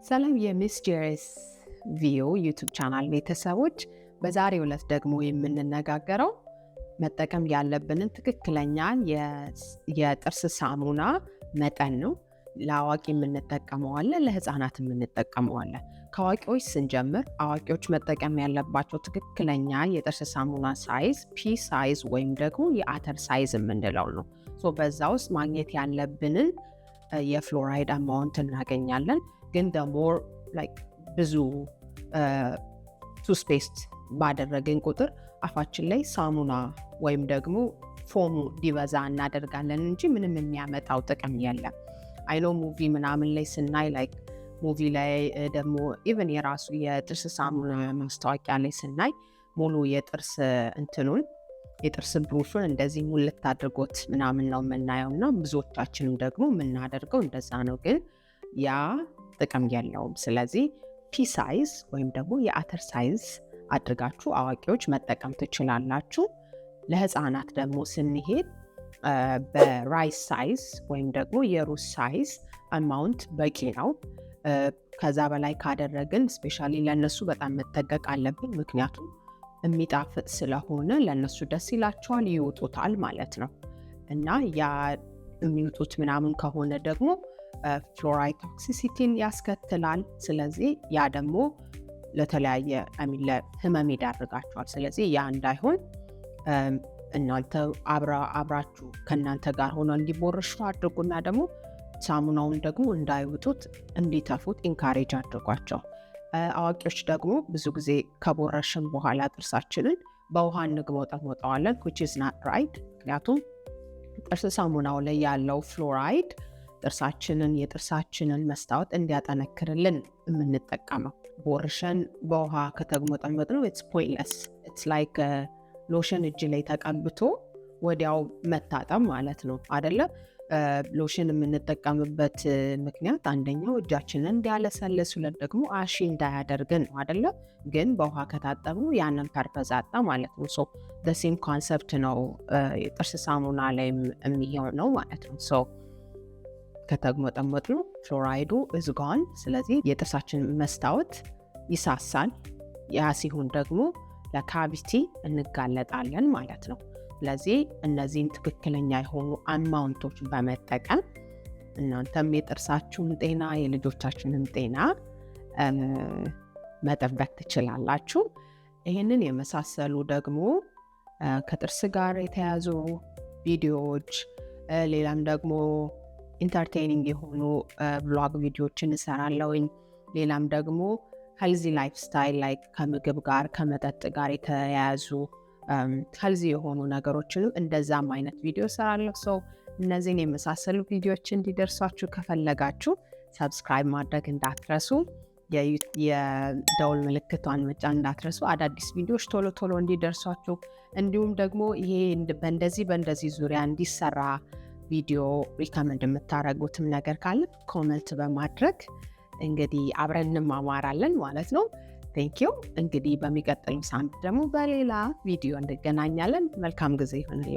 ሰላም የ Miss Jerry's View YouTube channel ቤተሰቦች፣ በዛሬው ዕለት ደግሞ የምንነጋገረው መጠቀም ያለብንን ትክክለኛ የጥርስ ሳሙና መጠን ነው። ለአዋቂ የምንጠቀመው አለ፣ ለህፃናት የምንጠቀመው አለ። ከአዋቂዎች ስንጀምር አዋቂዎች መጠቀም ያለባቸው ትክክለኛ የጥርስ ሳሙና size pea size ወይም ደግሞ የአተር size የምንለው ነው። So በዛ ውስጥ ማግኘት ያለብንን የ fluoride amount እናገኛለን። ግን the more like ብዙ toothpaste ባደረግን ቁጥር አፋችን ላይ ሳሙና ወይም ደግሞ foam ኡ እንዲበዛ እናደርጋለን እንጂ ምንም የሚያመጣው ጥቅም የለም። I know movie ምናምን ላይ ስናይ፣ like movie ላይ ደግሞ even የራሱ የጥርስ ሳሙና ማስታወቂያ ላይ ስናይ ሙሉ የጥርስ እንትኑን የጥርስ ብሩሹን እንደዚህ ሙልት አድርጎት ምናምን ነው የምናየው እና ብዙዎቻችንም ደግሞ የምናደርገው እንደዛ ነው። ግን ያ ጥቅም የለውም። ስለዚህ pea size ወይም ደግሞ የአተር size አድርጋችሁ አዋቂዎች መጠቀም ትችላላችሁ። ለህፃናት ደግሞ ስንሄድ በ rice size ወይም ደግሞ የሩዝ size amount በቂ ነው። ከዛ በላይ ካደረግን especially ለእነሱ በጣም መጠንቀቅ አለብን። ምክንያቱም የሚጣፍጥ ስለሆነ ለእነሱ ደስ ይላቸዋል፣ ይውጡታል ማለት ነው። እና ያ የሚውጡት ምናምን ከሆነ ደግሞ fluoride toxicity ን ያስከትላል። ስለዚህ ያ ደግሞ ለተለያየ ህመም ይዳርጋቸዋል። ስለዚህ ያ እንዳይሆን እናንተ አብራችሁ ከእናንተ ጋር ሆነው እንዲቦርሹ አድርጉና ደግሞ ሳሙናውን ደግሞ እንዳይውጡት እንዲተፉት encourage አድርጓቸው። አዋቂዎች ደግሞ ብዙ ጊዜ ከቦረሽን በኋላ ጥርሳችንን በውሃ እንግሞጠሞጠዋለን፣ which is not right። ምክንያቱም ጥርስ ሳሙናው ላይ ያለው ፍሎራይድ የጥርሳችንን መስታወት እንዲያጠነክርልን የምንጠቀመው። ቦርሸን በውሃ ከተግሞጠመጥነው it's pointless። It's like lotion እጅ ላይ ተቀብቶ ወዲያው መታጠብ ማለት ነው አደለ? ሎሽን የምንጠቀምበት ምክንያት አንደኛው እጃችንን እንዲያለሰልስ፣ ሁለት ደግሞ ashy እንዳያደርግን ነው አደለ? ግን በውሃ ከታጠብነው ያንን purpose አጣ ማለት ነው። So same concept ነው የጥርስ ሳሙና ላይ የሚሆነው ማለት ነው። So ከተግሞጠመጥነው fluoride ኡ is gone። ስለዚህ የጥርሳችን መስታወት ይሳሳል። ያ ሲሆን ደግሞ ለ cavity እንጋለጣለን ማለት ነው። ስለዚህ እነዚህን ትክክለኛ የሆኑ amount ኦች በመጠቀም እናንተም የጥርሳችሁን ጤና የልጆቻችሁንም ጤና መጠበቅ ትችላላችሁ። ይህንን የመሳሰሉ ደግሞ ከጥርስ ጋር የተያያዙ ቪዲዮዎች፣ ሌላም ደግሞ entertaining የሆኑ vlog ቪዲዮዎችን እሰራለሁኝ። ሌላም ደግሞ healthy lifestyle ላይ ከምግብ ጋር ከመጠጥ ጋር የተያያዙ healthy የሆኑ ነገሮችንም እንደዛም አይነት ቪዲዮ እሰራለሁ። So እነዚህን የመሳሰሉ ቪዲዮዎች እንዲደርሷችሁ ከፈለጋችሁ subscribe ማድረግ እንዳትረሱ፣ የደውል ምልክቷን መጫን እንዳትረሱ፣ አዳዲስ ቪዲዮዎች ቶሎ ቶሎ እንዲደርሷችሁ፣ እንዲሁም ደግሞ ይሄ በእንደዚህ በእንደዚህ ዙሪያ እንዲሰራ ቪዲዮ recommend የምታደርጉትም ነገር ካለ comment በማድረግ እንግዲህ አብረን እንማማራለን ማለት ነው። Thank you። እንግዲህ በሚቀጥለው ሳምንት ደግሞ በሌላ ቪዲዮ እንገናኛለን። መልካም ጊዜ ይሁንላችሁ።